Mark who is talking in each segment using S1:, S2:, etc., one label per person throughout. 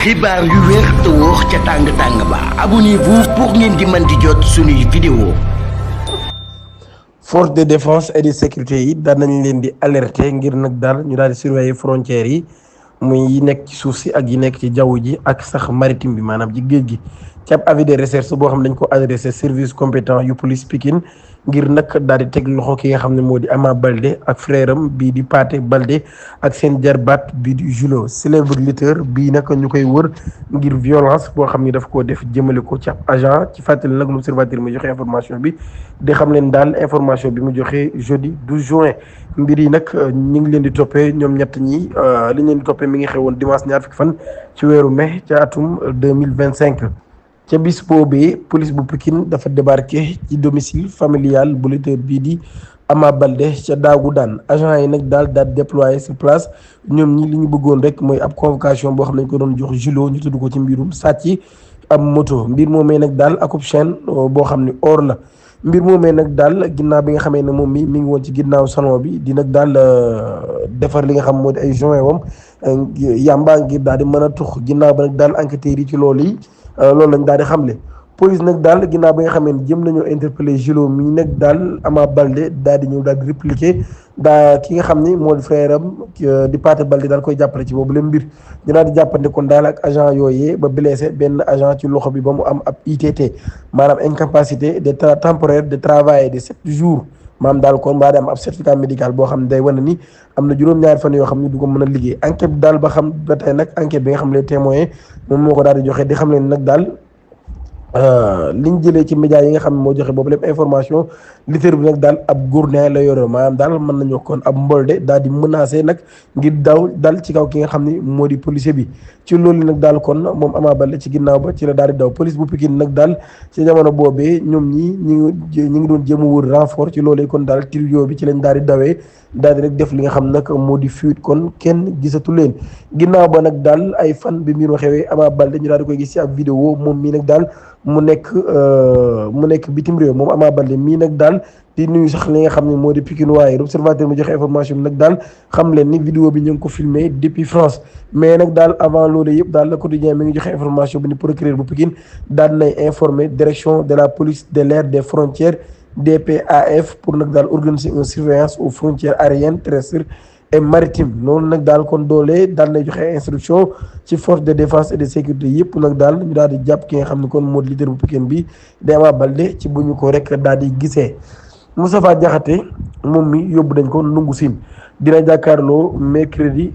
S1: xibaar yu wér te wóor ca tàng-tàng ba abonnez-vous pour ngeen di mën di jot suñuy vidéo.
S2: Force de défense et de sécurité yi daan nañ leen di alerter ngir nag daal ñu daal di surveiller frontières yi muy yi nekk ci suuf si ak yi nekk ci jaww ji ak sax maritime bi maanaam ci géej gi ci ab avis de recherche boo xam ne dañ ko adressé service compétent yu police Pikine ngir nag daal di teg loxo ki nga xam ne moo di Ama Baldé ak frère am bii di Pathé Baldé ak seen jarbaat bii di Julo célèbre lutteur bii nag ñu koy wër ngir violence boo xam ni daf koo def jëmale ko ci ab agent ci fàttali nag l'observateur mu joxe information bi di xam leen daal information bi mu joxe jeudi 12 juin mbir yi nag ñu ngi leen di toppee ñoom ñett ñi li ñu leen di toppee mi ngi xewoon dimanche ñaar fukki fan ci weeru mai ca atum 2025. ca bis boobee police bu Pikine dafa débarqué ci domicile familial bu lutteur bii di Ama Baldé ca daagu daan agent yi nag daal déployé sur place ñoom ñi li ñu bëggoon rek mooy ab convocation boo xam ne ñu ko doon jox julo ñu tudd ko ci mbirum sàcc ab moto mbir moomee nag daal akub chaîne boo xam ne or la mbir moomee nag daal ginnaaw bi nga xamee ne moom mi ngi woon ci ginnaaw salon bi di nag daal defar li nga xam moo di ay joint wam yàmbaa ngir daal di mën a tux ginnaaw ba nag daal enquêteurs yi ci loolu yi loolu lañ daal di xamle police nag daal ginnaaw bi nga xamee ne jëm nañoo interpellé Julo mi nag daal Ama Baldé daal di ñëw daal di répliqué ki nga xam ni moo di frère am di Pathé Baldé daal koy jàppale ci boobu leen mbir dinaa di jàppante kon daal ak agent yooyee ba blessé benn agent ci loxo bi ba mu am ab ITT maanaam incapacité de temporaire de travail de 7 jours maam daal kon mbaa di am ab certificat médical boo xam ne day wane ni am na juróom-ñaari fan yoo xam ne du ko mën a liggéey enquête bi daal ba xam ba tey nag enquête bi nga xam ne témoin moom moo ko daal di joxe di xam leen nag daal liñ jëlee ci médias yi nga xam ne moo joxe boobu lépp information lutteur bi nag daal ab gourdin la yore maanaam daal mën nañu kon ab mbolde daal di menacé nag ngir dal ci kaw ki nga xam ni moo di policier bi ci loolu nag daal kon moom Ama Baldé ci ginnaaw ba ci la daal di daw police bu Pikine nag daal ci jamono boobee ñoom ñi ngi doon jéem a wër renfort ci loolee kon daal trio bi ci lañ daal di dawee daal di rek def li nga xam nag moo di fuite kon kenn gisatu leen ginnaaw ba nag daal ay fan bi mbir ma xewee Ama Baldé ñu daal di koy gis ci ab vidéo moom mii nag daal mu nekk bitim réew moom Ama Baldé mii nag daal di nuyu sax li nga xam ne moo di Pikine waaye l'observateur mu joxe information bi nag daal xam leen ni vidéo bi ñu ngi ko filmé depuis France mais nag daal avant loolu yëpp daal le quotidien mi ngi joxe information bi ni procureur bu Pikine daal nay informé direction de la police de l'air des frontières DPAF pour nag daal organiser une surveillance aux frontières aériennes terrestres et maritime loolu nag daal kon doolee daal nay joxe instruction ci force de défense et de sécurité yëpp nag daal ñu daal di jàpp ki nga xam ne kon moo di leader bu Pikine bi di Ama Baldé ci bu ñu ko rek daal di gisee Moustapha Diakhaté moom mi yóbbu dañ ko Ndungu Sine dina jàkkaarloo mercredi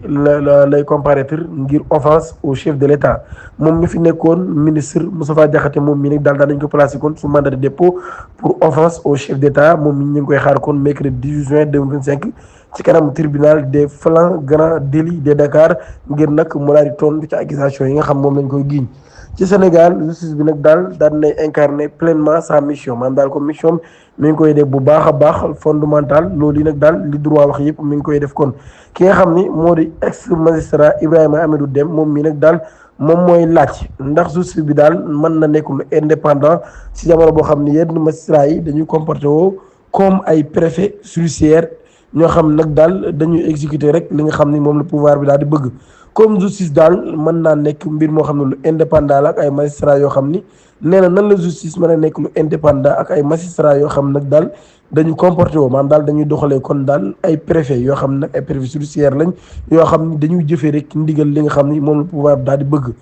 S2: lay comparaître ngir offense au chef de l'État moom mi fi nekkoon ministre Moustapha Diakhaté moom mi nag daal dañ ko placé kon sous mandat de dépôt pour offense au chef d'État moom mi ñu ngi koy xaar kon mercredi 18 juin 2025 ci kanam tribunal des flagrants délits de Dakar ngir nag mu daal di tontu ci accusation yi nga xam moom lañ koy giiñ ci Sénégal justice bi nag daal nay incarner pleinement sa mission maanaam daal comme mission mi ngi koy def bu baax a baax fondamental loolu yi nag daal li droit wax yëpp mi ngi koy def kon ki nga xam ni moo di ex magistrat Ibrahima Amidou Dème moom mi nag daal moom mooy laaj ndax justice bi daal mën na nekk lu indépendant ci jamono boo xam ni yenn magistrat yi dañuy comporté woo comme ay préfet judiciaire ñoo xam nag daal dañuy exécuter rek li nga xam ni moom la pouvoir bi daal di bëgg comme justice daal mën naa nekk mbir moo xam ne lu indépendant la ak ay magistrats yoo xam ni nee na nan la justice mën a nekk lu indépendant ak ay magistrats yoo xam nag daal dañu comporté woo maanaam daal dañuy doxalee kon daal ay préfet yoo xam nag ay préfet judiciaire lañ yoo xam ni dañuy jëfee rek ndigal li nga xam ni moom la pouvoir bi daal di bëgg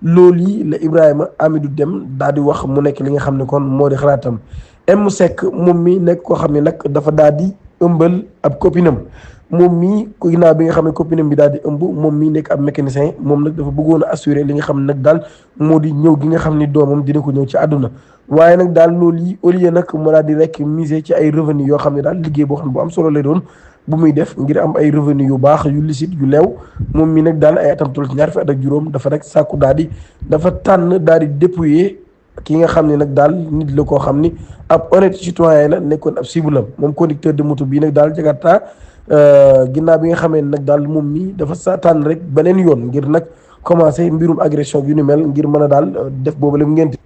S2: loolu yi la Ibrahima Amidou Dème daal di wax mu nekk li nga xam ne kon moo di xalaatam M Seck moom mi nekk koo xam ne nag dafa daal di ëmbal ab copinam moom mii ginnaaw bi nga xam ne copinam bi daal di ëmb moom mii nekk ab mécanicien moom nag dafa bëggoon a assurer li nga xam ne nag daal moo di ñëw gi nga xam ni doomam dina ko ñëw ci àdduna waaye nag daal loolu yi au lieu nag mu daal di rek miser ci ay revenu yoo xam ne daal liggéey boo xam ne bu am solo lay doon bu muy def ngir am ay revenu yu baax yu licite yu leew moom mii nag daal ay atam toll ci ñaar fi at ak juróom dafa rek sàkku dafa tànn daal di dépouiller ki nga xam ne nag daal nit la koo xam ni ab honnête citoyen la nekkoon ab cibulam moom conducteur de moto bii nag daal Jakarta ginnaaw bi nga xamee nag daal moom mi dafa sa tànn rek beneen yoon ngir nag commencé mbirum agression yu ni mel ngir mën a daal def boobu la ngénte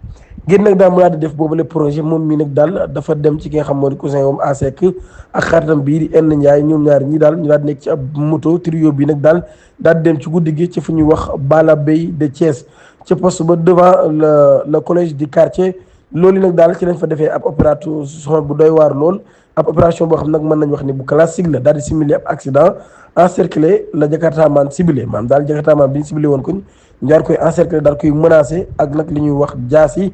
S2: ngir nag daal mu daal di def boobu le projet moom mii nag daal dafa dem ci ki nga xam moo di cousin wam Asek ak xaritam bii di Nd Ndiaye ñoom ñaar ñi daal ñu daal di nekk ci ab moto trio bi nag daal di dem ci guddi gi ci fu ñuy wax Bala Bey de Thiès ci poste ba devant le collège du quartier loolu nag daal ci lañ fa defee ab opération bu doy waar lool ab opération boo xam nag mën nañ wax ni bu classique la daal di simuler ab accident encerclé la jakartaamaan ciblé maanaam daal jakartaamaan bi ñu ciblé woon ko ñu daal koy encerclé daal koy menacé ak nag li ñuy wax jaas yi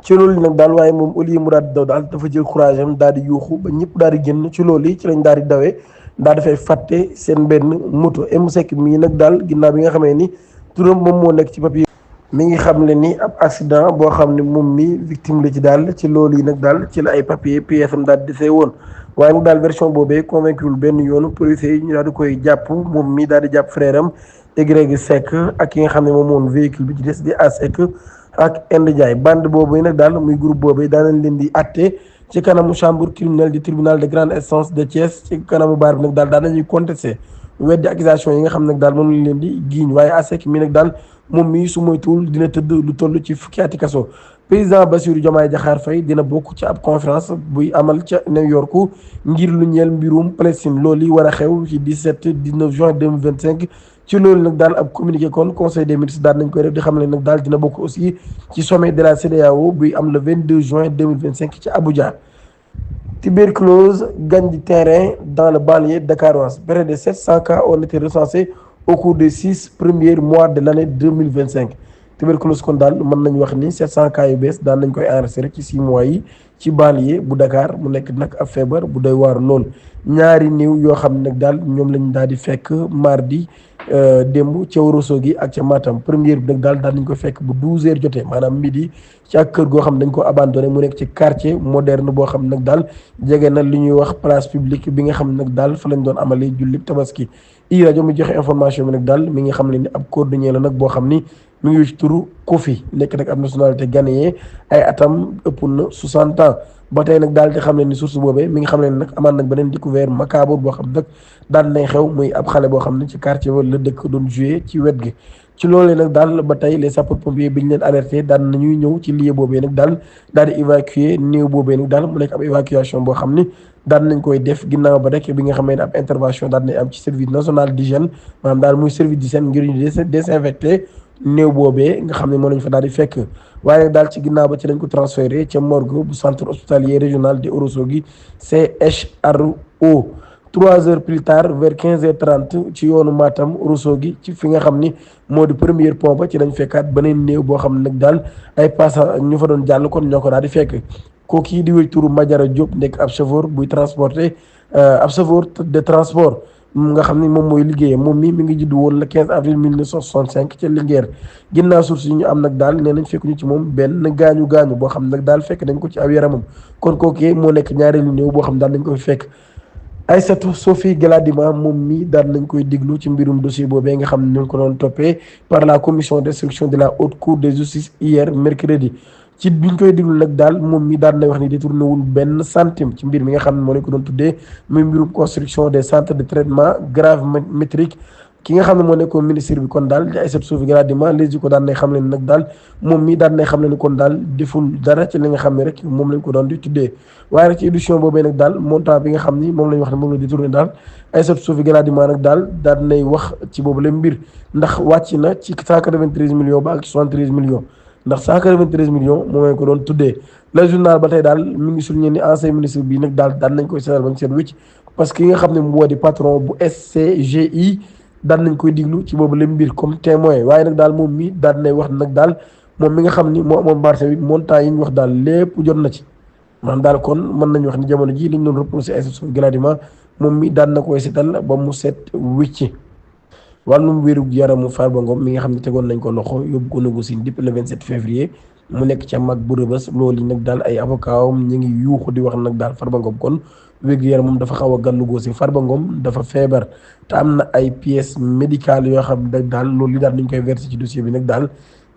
S2: ci loolu nag daal waaye moom au lieu mu daal di daw daal dafa jël courage am daal di yuuxu ba ñëpp daal di génn ci loolu yi ci lañ daal di dawee daal dafay fàtte seen benn moto M Seck mii nag daal ginnaaw bi nga xamee ni turam moom moo nekk ci papier mi ngi xam ne ni ab accident boo xam ne moom mi victime la ci daal ci loolu yi nag daal ci la ay papier pièce am daal di desee woon waaye nag daal version boobee convaincre benn yoonu policiers yi ñu daal di koy jàpp moom mi daal di jàpp frère am Y Seck ak ki nga xam ne moom moom véhicule bi ci des di A Seck ak Nd Ndiaye bande boobu nag daal muy groupe boobee daanañ leen di atte ci kanamu chambre criminelle du tribunal de grande instance de Thiès ci kanamu baar bi nag daal daan nañuy contesté weddi accusation yi nga xam nag daal moom lañ leen di giiñ waaye A Seck mi nag daal moom mii su moytuwul dina tëdd lu toll ci fukki ati kaso président Bassirou Diomaye Diakhar Faye dina bokk ci ab conférence buy amal ca New York ngir lu ñeel mbirum Palestine loolu yi war a xew ci 17-19 juin 2025 ci loolu nag daal ab communiqué kon conseil des ministres daal nañ koy def di xam ne nag daal dina bokk aussi ci sommet de la CEDEAO buy am le 22 juin 2025 ci Abuja. Tuberculose gagne du terrain dans le banlieue dakaroise. Près de 700 cas ont été recensés au cours des 6 premiers mois de l'année 2025. Tuberculose kon daal mën nañu wax ni 700 cas yu bees daan nañ koy enregistré ci 6 mois yi ci banlieue bu Dakar mu nekk nag ab feebar bu doy waar lool ñaari néew yoo xam ne nag daal ñoom lañ daal di fekk mardi démb ca Ourossogui ak ca Matam première bi nag daal nañ ko fekk bu 12h jotee maanaam midi ci ak kër goo xam ne dañ ko abandonné mu nekk ci quartier moderne boo xam ne nag daal jege na li ñuy wax place publique bi nga xam ne nag daal fa lañ doon amalee julli tabaski i rajo mi joxe information bi nag daal mi nga xam ne ni ab cordonnier la nag boo xam ni mi ngi ci turu Kofi nekk nag ab nationalité ghanéen ay atam ëpp na 60 ans ba tey nag daal di xam ne ni source boobee mi ngi xam ne nag amaan nag beneen découvert macabre boo xam nag daal nay xew muy ab xale boo xam ne ci quartier ba la dëkk doon joué ci wet gi ci loolee nag daal ba tey les sapeurs pompiers bi ñu leen alerté daan nañuy ñëw ci lieu boobee nag daal di évacuer néew boobee nag daal mu nekk ab évacuation boo xam ni daan nañ koy def ginnaaw ba rek bi nga xamee ne ab intervention daan nañ am ci service national d'hygiène maanaam daal muy service d'hygiène ngir ñu désinfecté néew boobee nga xam ne moo lañ fa daal di fekk waaye nag daal ci ginnaaw ba ci lañ ko transféré ca morgue bu centre hospitalier régional de Ourossogui CHRO 3 heures plus tard vers 15h30 ci yoonu Matam Ourossogui ci fi nga xam ni moo di première pont ba ci lañ fekkaat beneen néew boo xam ne nag daal ay passagers ñu fa doon jàll kon ñoo ko daal di fekk kooku di wéy turu Madiara Diop nekk ab chauffeur buy transporter ab chauffeur de transport nga xam ni moom mooy liggéeyam moom mi ngi judd woon le 15 avril 1965 ca Linguère ginnaaw source yi ñu am nag daal nee nañ fekk ñu ci moom benn gaañu boo xam nag daal fekk nañ ko ci aw yaramam kon kooku moo nekk ñaareelu néew boo xam daal nañ ko fi fekk. Aïssatou Sophie Gladima moom mi daal nañ koy diglu ci mbirum dossier boobee nga xam ne ñu ko doon toppee par la commission d'instruction de la haute cour de justice hier mercredi ci biñ koy diglu nag daal moom mi daal nay wax ni détourné wul benn centime ci mbir mi nga xam ne moo lañ ko doon tuddee muy mbirum construction des centres de traitement gravimétrique ki nga xam ne moo nekkoon ministre bi kon daal di Aïssatou Sophie Gladima léegi ko daan nay xam ne nag daal moom mi daan nay xam ne ni kon daal deful dara ci li nga xam ne rek moom lañ ko doon di tuddee waaye rek ci édition boobee nag daal montant bi nga xam ni moom lañ wax ne moom la détourné daal Aïssatou Sophie Gladima nag daal nay wax ci boobu la mbir ndax wàcc na ci 193 millions ba ak 73 millions ndax 193 millions moom lañ ko doon tuddee le journal ba tey daal mi ngi souligné ni ancien ministre bi nag daal nañ koy seetal ba ñu seet wicc parce que ki nga xam ne moo di patron bu SCGI daan nañ koy diglu ci boobu la mbir comme témoin waaye nag daal moom mi daal nay wax nag daal moom mi nga xam ni moo amoon marché bi montant yi ñu wax daal lépp jot na ci maanaam daal kon mën nañu wax ni jamono ji liñ doon reproché Aïssatou Sophie Gladima moom mi daan na koy seetal ba mu set wicc wàllum wéeru yaramu Farba Ngom mi nga xam ne tegoon nañ ko loxo yóbbu ko négocié depuis le 27 février mu nekk ca mag bu Rëbës loolu nag daal ay avocat am ñu ngi yuuxu di wax nag daal Farba Ngom kon wér-gu-yaram moom dafa xaw a gàllu góosi Farba Ngom dafa feebar te am na ay pièces médicales yoo xam ne daal loolu li daal dañ koy versé ci dossier bi nag daal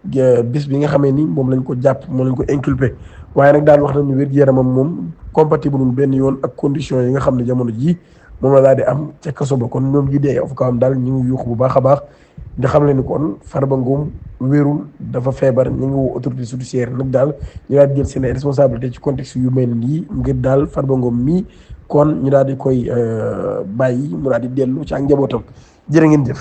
S2: bis bi nga xamee ni moom lañ ko jàpp moom lañ ko inculpé waaye nag daal wax nañu wér-gu-yaramam moom compatible benn yoon ak conditions yi nga xam ne jamono jii moom la daal di am ca kaso ba kon ñoom ji dee avocat am daal ñu ngi yuuxu bu baax a baax di xam le ni kon Farba Ngom wérul dafa feebar ñu ngi woo autorité judiciaire nag daal ñu daal di jël seen responsabilité ci contexte yu mel nii ngir daal Farba Ngom mii kon ñu daal di koy bàyyi mu daal di dellu ci ak njabootam jërë ngeen jëf.